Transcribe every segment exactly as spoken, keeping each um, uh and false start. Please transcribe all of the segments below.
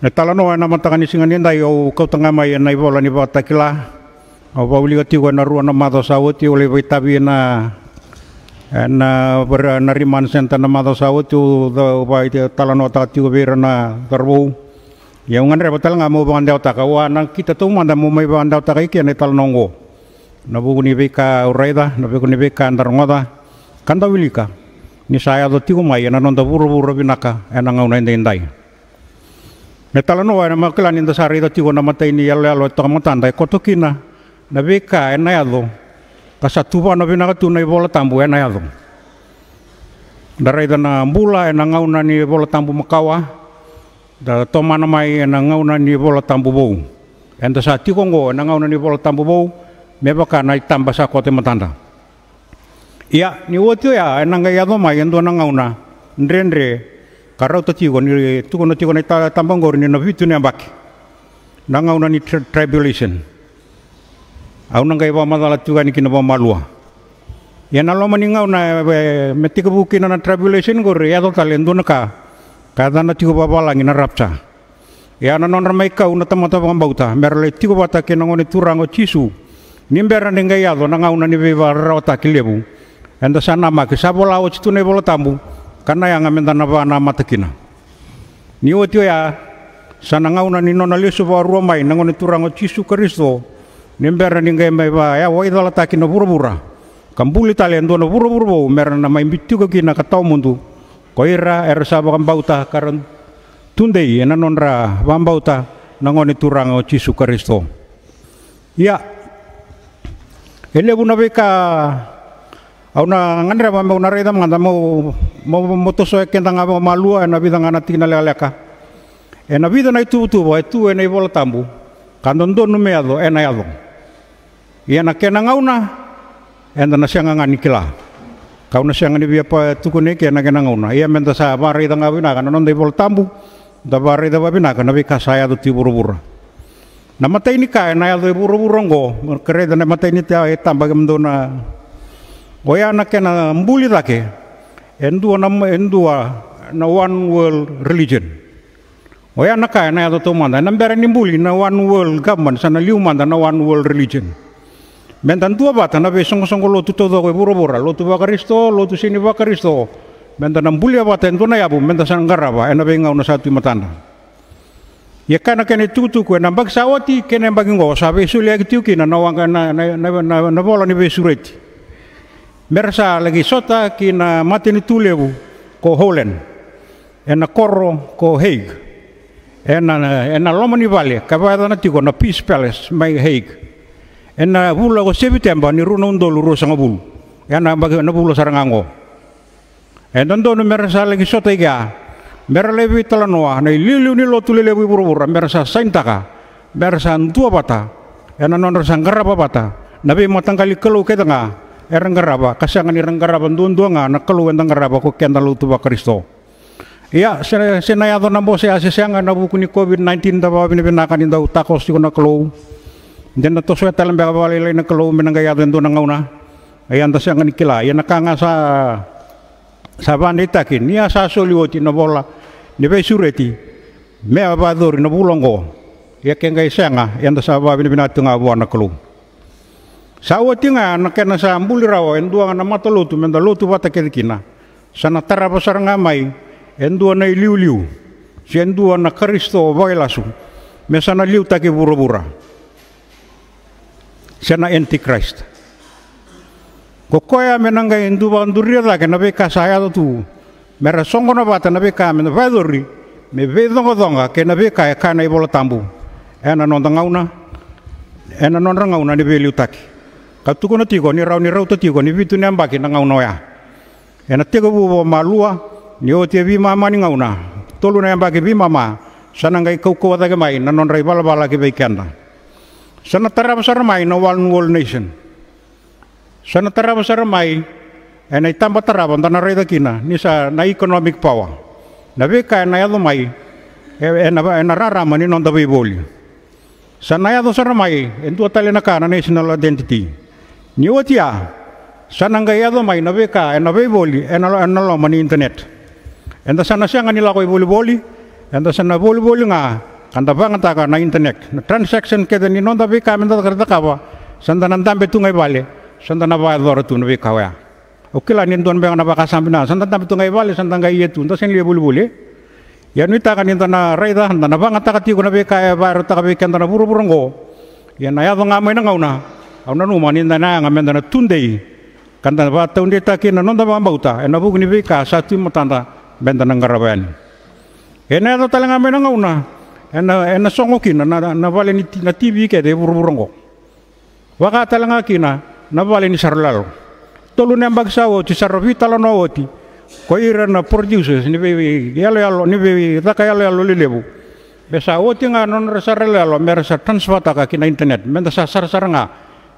Na italanoa ena mataka ni siga nidai au kauta ga mai ena ivola ni Vakatakila. Au vakawilika tiko ena rua na macawa sa oti, au lai vakaitavi ena, ena Vare-, na Remand Centre na macawa sa oti, au ca-, au vakaitalanoataka tiko vei ira na cauravou. Ia au gadreva tale ga meu vakadewataka, au a nakita taumada meu mai vakadewataka i ke na italanoa oqo. Na vuku ni veika au raica, na vuku ni veika eda rogoca ka da wilika ni sa yaco tiko mai ena noda vuravura vinaka ena gauna edaidai. Na italanoa ena, me kila ni da sa raica tiko na imatai ni iyaloyalo e toka matada, e koto kina na veika ena yaco ka sa tuvana vinaka tu na iVola Tabu ena yaco. Da raica na bula ena gauna ni iVola Tabu makawa, da tomana mai ena gauna ni iVola Tabu vou. Eda sa tiko oqo ena gauna ni iVola Tabu vou, me vaka na itaba sa koto e matada. Ia, ni oti oya, ena qai yaco mai e dua na gauna dredre ka rauta tiko, ni tukuna tiko na ita-, itaba oqori ni na vitu na yabaki. Na gauna ni tri-, tribulation. Au na qai vakamacala tiko yani kina vakamalua. Ia na loma ni gauna, e, me tekivu kina na tribulation oqori, e yaco tale e dua na ka ka yacana tiko vakavalagi na rapture. Ia na nodra mai kau na tamata vakabauta me ra lai tiko vata kei na Gone Turaga o Jisu, ni bera ni qai yaco na gauna ni veivakararawataki levu. Eda sa namaki, sa vola oti tu na iVola Tabu, ka na yaga meda na vakanamata kina. Ni oti oya, sa na gauna ni nona lesu vakarua mai na Gone Turaga o Jisu Karisito, ni bera ni qai mai va-, ya-, vakaicalataki na vuravura ka buli tale e dua na vuravura vou me ra na mai biuti tiko kina ka tawamudu ko ira era sa vakabauta ka ra tudei ena nodra vakabauta na Gone Turaga o Jisu Karisito. Ia, e levu na veika au na gadreva meu na raica mada, meu, meu, meu tosoya keda ga vakamalua ena vica ga na tikina lekaleka. Ena vica na ituvatuva e tu ena iVola Tabu ka dodonu me yaco, ena yaco. Ia na kena gauna, eda na sega ga ni kila. Kau na sega ni via pa-, tukuna e ke na kena gauna. Ia meda sa vakaraica ga vinaka na noda iVola Tabu, da vakaraica vakavinaka na veika sa yaco tu e vuravura. Na imatai ni ka ena yaco e vuravura oqo, ka raica na imatai ni ta-, itaba kemudou na, oya na kena buli cake e dua na, e dua na one world religion. Oya na ka ena yaco taumada. Ena bera ni buli na one world government, sa na liu mada na one world religion. Meda duavata na veisoqosoqo lotu taucoko e vuravura, lotu vaKarisito, lotu sega ni vaKarisito. Meda na bulia vata e dua na yavu meda sa qarava ena veigauna sa tu e matada. Ia kaya na kena itukutuku, ena yabaki sa oti kei na yabaki oqo sa veisoliyaki tiko kina na waqa, na, na, na, na, na vola ni veisureti. Me ra sa laki sota ki na matanitu levu ko Holland, ena koro ko Hague. Ena, ena loma ni vale ka vakayacana tiko na Peace Palace mai Hague, ena vula ko Seviteba ni rua na udolu ruasagavulu. Ena yabaki, ena vula sara ga oqo. E dodonu me ra sa laki sota i kea, me ra lai veitalanoa na iliuliu ni lotu lelevu e vuravura, me ra sa sainitaka, me ra sa duavata ena nodra sa qarava vata na veimataqali kalou kece ga era qarava, ka sega ni ra qarava duadua ga na Kalou eda qarava, ko keda lotu vaKarisito. Ia, se, se na yaco na bose ya se sega ena vuku ni COVID nineteen, da vakavinavinaka ni dau takoso tiko na Kalou. De na tosoya tale beka vakalailai na Kalou me na qai yaco e dua na gauna. Ia da sega ni kila. Ia na ka ga sa, sa vakadeitaki ni a sa soli oti na vola ni veisureti me a vakayacori na vula oqo. Ia ke qai sega, ia da sa vakavinavinaka tu ga vua na Kalou. Sa oti ga na kena sa buli rawa e dua na matalotu meda lotu vata kece kina, sa na tarava sara ga mai e dua na iliuliu, se dua na Karisito vakailasu, me sa na liutaki vuravura. Se na Antichrist. Ko koya me na qai dua vakaduria cake na veika sa yaco tu, me ra soqona vata na veika me na vakayacori me veicoqacoqa kei na veika e kaya na iVola Tabu ena noda gauna, ena nodra gauna ni veiliutaki. Ka tukuna tiko ni rawa ni rauta tiko ni vitu na yabaki na gauna oya. Ena tekivu vakamalua, ni oti e veimama ni gauna, tolu na yabaki veimama, sa na qai kaukauwa cake mai na nodra ivalavala ki vei keda. Sa na tarava sara mai na one world nation. Sa na tarava sara mai ena itaba tarava da na raica kina ni sa na economic power. Na veika ena yaco mai e, ena, ena rarama ni noda veivoli. Sa na yaco sara mai e dua tale na ka, na national identity. Ni oti ya, sa na qai yaco mai na veika ena veivoli ena lo-, ena loma ni internet. Eda sa na sega ni lako i volivoli, eda sa na volivoli ga ka da vagataka na internet. Na transaction kece ni noda veika me da cakava, sa da na dabe tu ga i vale, sa da na vakayacora tu na veika oya. Au kila ni dua beka na vakasama vinaka, sa da dabe tu ga i vale, sa da qai ia tu, da sega ni volivoli. Ia nuitaka ni da na raica, da na vagataka tiko na veika e vakarautaka vei keda na vuravura oqo. Ia na yaco ga mai na gauna, au nanuma ni da na yaga me da na tudei, ka da vakataudeitaka kina na noda vakabauta ena vuku ni veika sa tu e matada me da na qarava yani. Ena yaco tale ga mai na gauna, ena, ena sogo kina na, na vale ni ti-, na T V kece e vuravura oqo. Vaka tale ga kina na vale ni sara yaloyalo. Tolu na yabaki sa oti, sa ra veitalanoa oti ko ira na producers ni vei, vei yaloyalo, ni vei caka yaloyalo lelevu, me sa oti ga na nodra sara yaloyalo me ra sa transfer-taka ki na internet, me da sa sarasara ga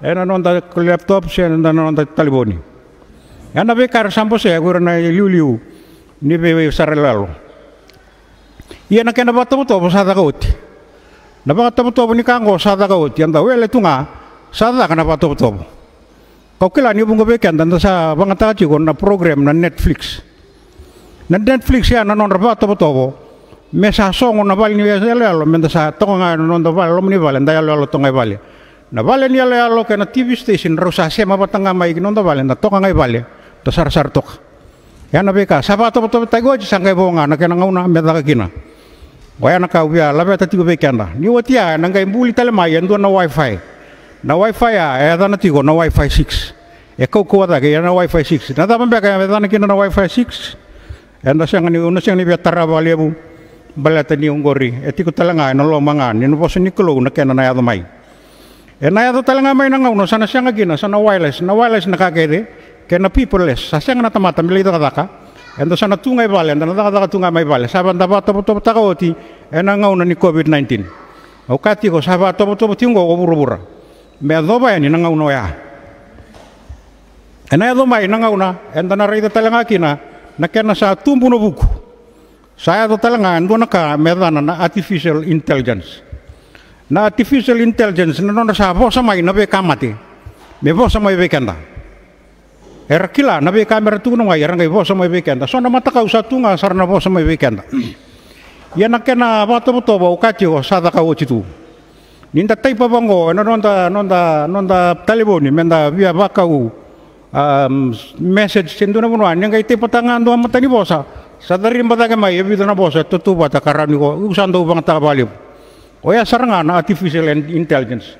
ena noda laptop se na noda talevoni. Ia na veika era sa bosea ko ira na iliuliu ni vei, vei sara yaloyalo. Ia na kena vakatovotovo sa caka oti. Na vakatovotovo ni ka oqo sa caka oti, eda wele tu ga, sa caka na vakatovotovo. Kau kila ni vuqa vei keda da sa vagataka tiko na program na Netflix. Na Netflix ya na nodra vakatovotovo me sa sogo na vale ni yaloyalo, me da sa toka ga ena noda vale, loma ni vale, da yaloyalo toka ga i vale. Na vale ni yaloyalo kei na T V station rau sa sema vata ga mai ki noda vale, da toka ga i vale, da sarasara toka. Ia na veika sa vakatovotovotaki oti, sa qai vo ga na kena gauna me caka kina. Oya na ka au via laveta tiko vei keda. Ni oti ya, ena qai buli tale mai e dua na Wi-Fi. Na Wi-Fi ya e yacana tiko na Wi-Fi six. E kaukauwa cake, ia na Wi-Fi six. Na cava beka e yacana kina na Wi-Fi six? Eda sega ni, au na sega ni via tara vakalevu, baleta ni oqori e tiko tale ga ena loma ga ni na vosa ni Kalou na kena na yaco mai. Ena yaco tale ga mai na gauna sa na sega kina, sa na wireless, na wireless na ka kece, kei na paperless, sa sega na tamata me lai cakacaka. Eda sa na tu ga i vale, eda na cakacaka tu ga mai vale, sa vada vakatovotovotaka oti ena gauna ni COVID nineteen. Au kaya tiko, sa vakatovotovo tiko oqo ko vuravura me yacova yani na gauna oya. Ena yaco mai na gauna eda na raica tale ga kina na kena sa tubu na vuku. Sa yaco tale ga e dua na ka me yacana na artificial intelligence. Na artificial intelligence na nodra sa vosa mai na veika mate me vosa mai vei keda. Era kila na veika me ra tukuna mai, era qai vosa mai vei keda. So na matakau sa tu ga sa ra na vosa mai vei keda. Ia na kena vakatovotovo au kaya tiko sa caka oti tu. Ni da taipa vaqo ena noda, noda, noda talevoni me da via vakau, am, message se dua na vanua, ni qai taipataka ga dua matanivosa, sa cariba cake mai e vica na vosa e tautauvata ka rawa ni ko, au sa dau vagataka vakalevu. Oya sara ga na artificial in-, intelligence.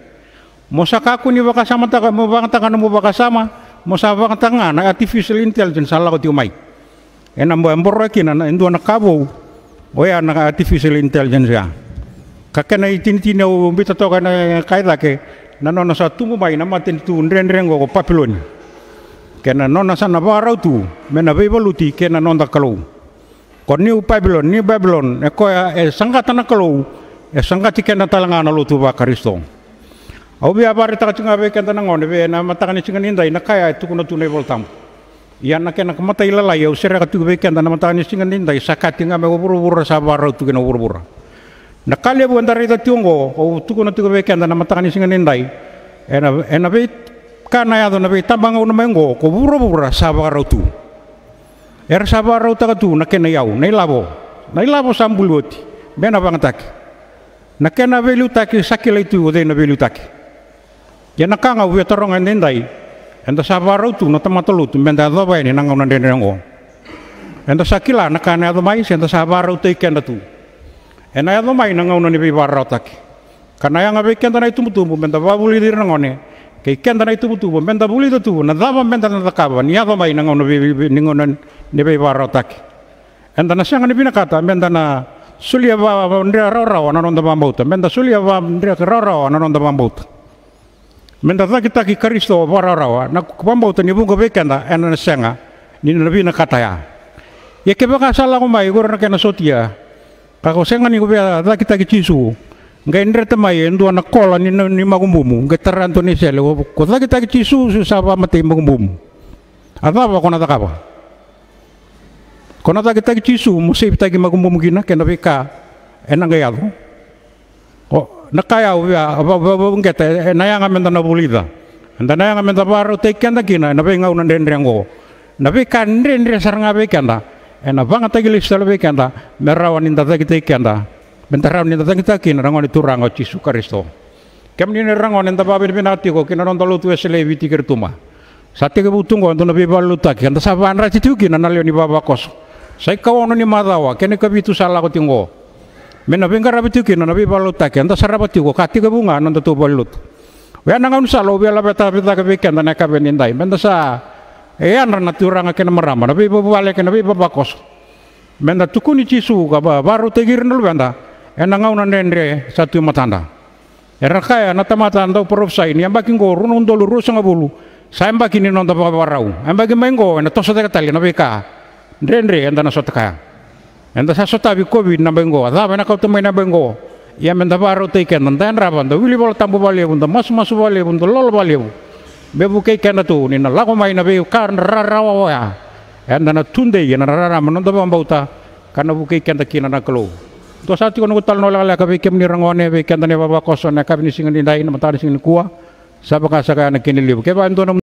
Mo sa kakua ni vakasamataka, mo vagataka nomu vakasama, mo sa vagataka ga na artificial intelligence sa lako tiko mai. Ena bo-, e boroya kina na, e dua na ka vou, oya na artificial intelligence ya. Ka kena itinitini au biuta toka ena ka e cake, na nona sa tubu mai na matanitu dredre oqo ko Papiloni. Kei na nona sa na vakarau tu me na veivaluti kei na noda Kalou. Ko New Babylon, New Babylon, e koya e saqata na Kalou, e saqati keda tale ga na lotu vaKarisito. Au via vakaraitaka tiko ga vei keda na gone vei na mataka ni siga nidai na ka ya e tukuna tu na iVolatabu. Ia na kena matailalai au sereka tiko vei keda na mataka ni siga nidai, sa kati ga mai ko vuravura, sa vakarau tu kina ko vuravura. Na ka levu eda raica tiko oqo, au tukuna tiko vei keda na mataka ni siga nidai, ena, ena veika na yaco na veitabagauna mai oqo, ko vuravura sa vakarau tu. Era sa vakarautaka tu na kena iyau, na ilavo. Na ilavo sa buli oti me na vagataki. Na kena veiliutaki sa kilai tu o cei na veiliutaki. Ia na ka ga au via taroga edaidai, eda sa vakarau tu na tamata lotu me da yacova yani na gauna dredre oqo. Eda sa kila na ka ena yaco mai, se da sa vakarautaki keda tu. Ena yaco mai na gauna ni veivakararawataki. Ka na yaga vei keda na itubutubu me da vakavulici ira na gone, kei keda na itubutubu me da vulica tu na cava me da na cakava ni yaco mai na gauna vei, vei, ni gauna ni veivakararawataki. Eda na sega ni vinakata me da na solia va, va, dre rawarawa na noda vakabauta, me da solia va, dre rawarawa na noda vakabauta. Me da cakitaki Karisito vakarawarawa, na vakabauta ni vuqa vei keda ena na sega ni na vinakata ya. Ia kevaka sa lako mai ko ira na kena sotia, ka ko sega ni ko via cakitaki Jisu, qai dreta mai e dua na kola ni, ni makubumu, qai tara e dua na isele, ko, ko cakitaki Jisu se sa vakamatei makubumu. A cava ko na cakava? Ko na cakitaki Jisu mo seivitaki makubumu kina kei na veika ena qai yaco. O, na ka ya au via, va, va, va, uqeta, e, na yaga me da na vulica. Eda na yaga me da vakarautaki keda kina ena veigauna dredre oqo. Na veika dredre sara ga vei keda, ena vagataki lesu tale vei keda, me rawa ni da cakitaki keda me da rawa ni da cagitaka kina na Gone Turaga o Jisu Karisito. Kemuni na ragone, eda vakavinavinaka tiko ki na noda lotu Wesele e Viti kei Rotuma. Sa tekivu tu oqo e dua na veivakalotutaki eda sa vakayadrati tiko kina na lewe ni vavakoso. Sa ikaono ni macawa kei na ikavitu sa lako tiko oqo, me na veiqaravi tiko kina na veivakalotutaki eda sarava tiko ka tekivu ga na nodatou valenilotu. Oya na gaunisala au via laveta cake vei keda na yakavi edaidai, me da sa yadra na turaga kei na marama, na veivuvale kei na veivavakoso, me da tukuni Jisu ka va-, vakarautaki ira na luveda ena gauna dredre sa tu e matada. Era kaya na tamata dau parofisai ni yabaki oqo rua na udolu ruasagavulu sa yabaki ni noda vakavakarau. Yabaki mai oqo ena toso cake tale na veika dredre eda na sota kaya. Eda sa sotavi COVID na yabaki oqo, a cava ena kauta mai na yabaki oqo? Ia me da vakarautaki keda, da yadrava, da wili Vola Tabu vakalevu, da masumasu vakalevu, da lolo vakalevu, me vukei keda tu ni na lako mai na veika rarawa oya. Eda na tudei ena rarama na noda vakabauta ka na vukei keda kina na Kalou. Dua sa tiko noqu talanoa lekaleka vei kemuni ragone, vei keda na ivavakoso ena yakavi ni siga nidai, na mataka ni siga nikua. Sa vaka saka ya na kena levu. Kevaka e dua na